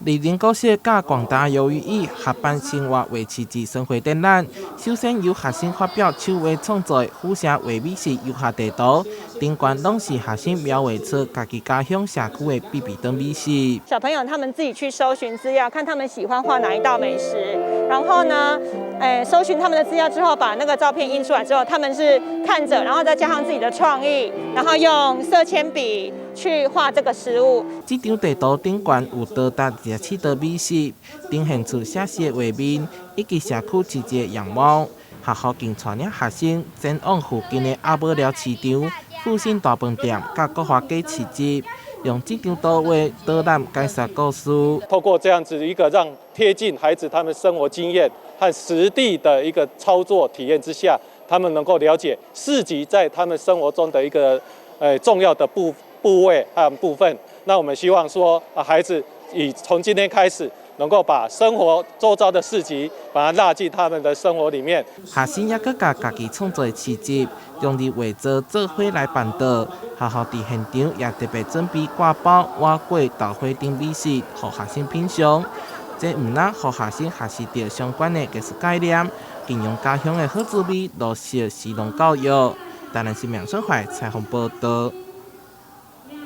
麗林國小佮廣大魷魚椅合辦生活畫市集巡迴展覽，首先由學生發表手畫創作府城畫美食遊學地圖，頂懸攏是學生描畫出家己家鄉社區的必備頓美食。小朋友他們自己去搜尋資料，看他們喜歡畫哪一道美食，然後呢，搜尋他們的資料之後，把那個照片印出來之後，他們是看著，然後再加上自己的創意，然後用色鉛筆去畫這個食物。這張地圖頂懸有多達27道美食，呈現出寫實的畫面以及社區市集的樣貌。學校更帶領學生前往附近的鴨母寮市場、復興大飯店、佮國華街市集，用這張圖畫導覽解說故事。透過這樣子一個讓貼近孩子他們生活經驗和實地的一個操作體驗之下，他們能夠了解市集在他們生活中的一個重要的部位和部分。那我們希望說，啊，孩子以從今天開始，能夠把生活周遭的市集，把它納進他們的生活裡面。學生也閣共家己創作市集，用佇畫桌做伙來辦桌。學校佇現場也特別準備割包、碗粿、豆花等美食，予學生品嚐。這毋但予學生學習著相關的藝術概念，更用家鄉的好滋味落實食農教育。台南新聞孫懷採訪報道。